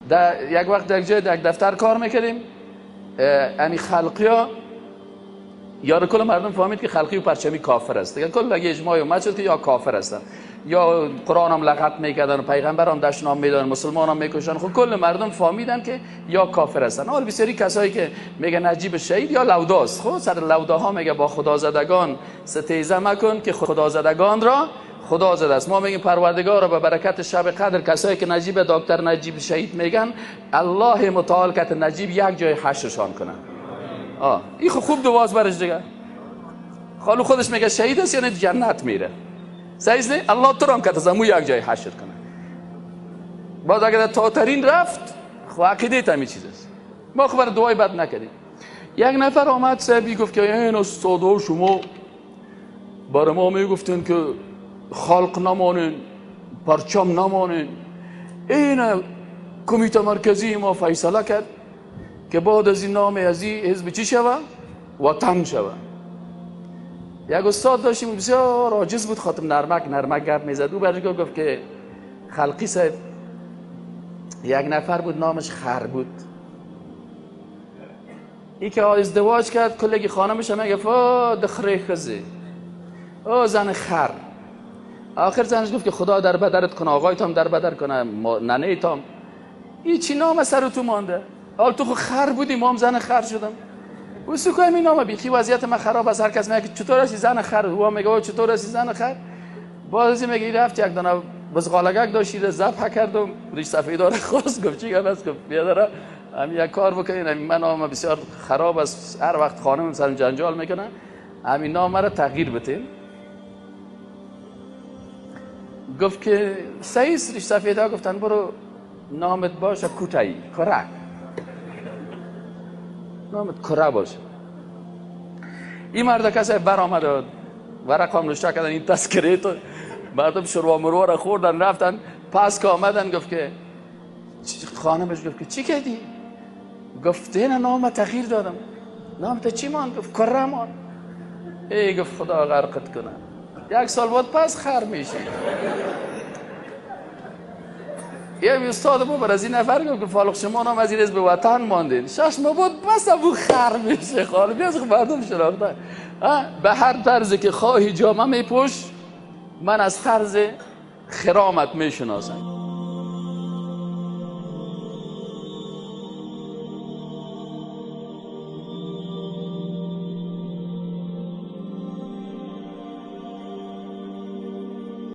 در یک وقت در یک جای در یک دفتر کار میکردیم، امی خلقی ها یار کل مردم فهمید که خلقی و پرچمی کافر است دیگه. کل اگه اجماع اومد شد که یا کافر هستن یا قرآن هم لغت میکردن و پیغمبر هم دشنام میدادن، مسلمان هم میکشن. خب کل مردم فهمیدن که یا کافر هستن. حال بسیاری کسایی که میگن نجیب شهید یا لوداست، خب سر لوداها میگه با خدا زدگان ستیزه مکن که خدا زدگان را خدا زده است. ما میگیم پروردگار را به برکت شب قدر کسایی که نجیب دکتر نجیب شهید میگن، الله متعال کت نجیب یک جای حشرشان کنه. این خوب دواز برش دیگه. خالو خودش میگه شهید است یعنی جنت میره. صحیح نه؟ الله تو را هم کت زمو یک جای حشر کنه. بعد اگر تاترین رفت، خب عقیده تمی چیز است. ما خبر دعای بد نکردیم. یک نفر آمد صاحبی گفت که این استادا شما برای ما میگفتین که خلق نمانین، پرچم نمانین. این کمیته مرکزی ما فیصله کرد که بعد از این نام از این حزب چی شوه؟ وطن شوه. یک استاد داشتیم بسیار عاجز بود، خاطر نرمک نرمک گپ میزد. او برش گفت که خلقی صاحب، یک نفر بود نامش خر بود. ای که ازدواج کرد کلگی خانمش هم میگفت او دخره خزه، او زن خر. آخر زنش گفت که خدا در بدرت کنه، آقای تام در بدر کنه، ننه تام. این چی نام سر تو مانده؟ حال تو خو خر بودی، ما هم زن خر شدم. او سکوی این نام بیخی وضعیت من خراب است. هر کس میگه چطور هستی زن خر، او میگه چطور هستی زن خر. باز میگه رفت یک دانه بزغالگک داشت ذبح کردم، ریش سفیدار خواست. گفت چی گفت؟ گفت بیا داره همین یک کار بکنین، همین من نام بسیار خراب است، هر وقت خانم سرم جنجال میکنه، همین نام مرا تغییر بدین. گفت که سعیس ریش سفیدها گفتن برو نامت باشه کوتایی کره، نامت کره باشه. این مرد کسی بر آمد و ورق هم نوشته کردن این تذکره تو مردم شروا مروا را خوردن رفتن. پس که آمدن گفت که خانمش گفت که چی کردی؟ گفت این نام تغییر دادم. نامت چی مان؟ گفت کره مان. ای گفت خدا غرقت کنه، یک سال بعد پس خر میشی. یه استاد ما بر از این نفر گفت که فالق شما نام از این به وطن ماندین، 6 ماه بعد پس ابو خر میشه. خاله بیاز مردم شناخته. به هر طرزی که خواهی جامه میپوش، من از طرز خرامت میشناسم.